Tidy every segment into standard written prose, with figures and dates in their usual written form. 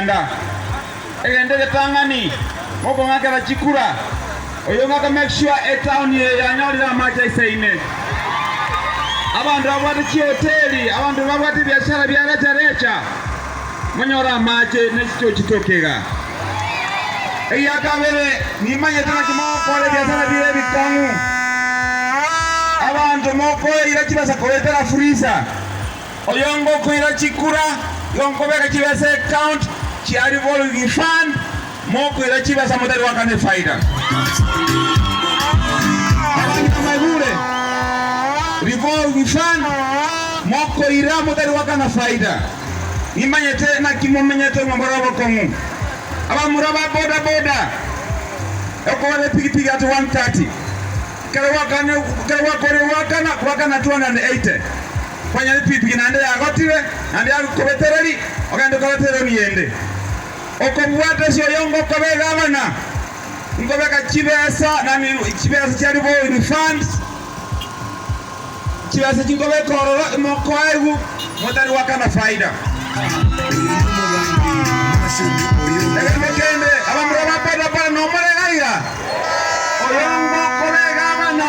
kianda. Egento egetang'ani mokong'akera chikura, oyo ng'aka make sure etown eye yanyorire amache aisaine. Abanto babwate chihoteli, abanto babwate ebiashara bia recha recha, monyore amache ne chichoo chitoke iga. Egia kabere, nimanyete naki mogokora ebiasara bire ebikong'u. Abanto mokoeira chibesa koetera freezer. Oyo ngokoira chikura, igo nkobeka chibesa account chia revolving fund, mokoira chibesa motari goakana efaida. Abang'ina mwaigure? Revolving fund mokoira motari goakana faida. Nimanyete naki momenyete ng'a mbore obokong'u. Abamura ba boda boda, okogora epigipigi at 130, ekero gwakorire goakana, goakana 280. Kwanyora epigipigi naende yagotire, naende yagokobetereria, ogende okorete eroni ende. Okobwata ase oyongo okoba egavana, nkobeka chibesa nani chibesa chia revolving funds, chibesa chinkobeka ororo imokoegwa motari goakana faida. Oyo nomogambi Nashoni oyo. Egetumo kende, abamura ba boda boda nomore iga iga, oyongo okoba egavana.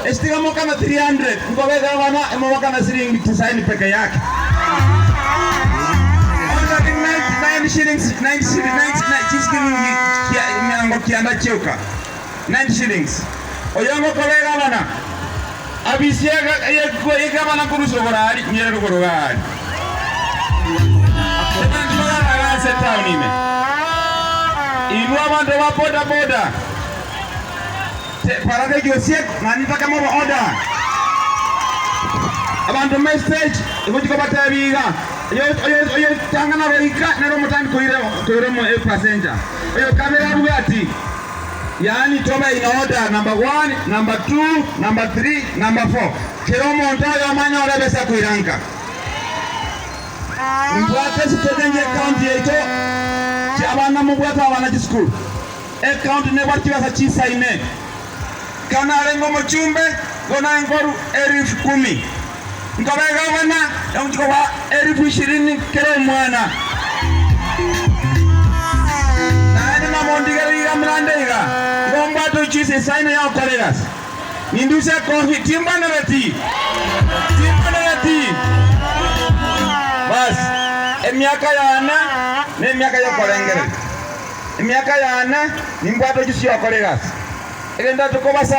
Esitiga mokana 300 nkobeka abana emobakana siringi tisaini peke yake. Onde 99 shillings 90 shillings 90 chisiringi kia emerongo kianda chioka 90 shillings. Oyongo okobeka abana abisi egabana korusia rogoro aria nyere rogoro iga aria. Ebinto bararaga ase etown ime. Inwe abanto ba boda boda. Parade Josiek na nintake mobe order. Abanto me stage egochia kobatebia iga, oyotang'ana goika nere omotambi koira passenger, oyo kabere abwati, yaani tobe in order number one, number two, number three, number four, kera omonto oyomo anyore ebesa koira nka. Mbwate strategy ecounty yaito, abana mobwate abana chisukuru. Ekaunti nebwate chibesa chisaine. Ekero narenge omochumbe, nigo naye nkorwa elifu kumi. Nkoba egavana, nagochia koba elifu ishirini kera omwana. Naende namondigereria iga mrande iga, igo mbwate ujuzi esaine ya gokora egasi. Nindusie ekofi, timbwenereti? Timbwenereti? Basi, emiaka yane nemiaka y'okorengereria. Emiaka yane nimbwate ojusi y'okora egasi, egento tokobasaba.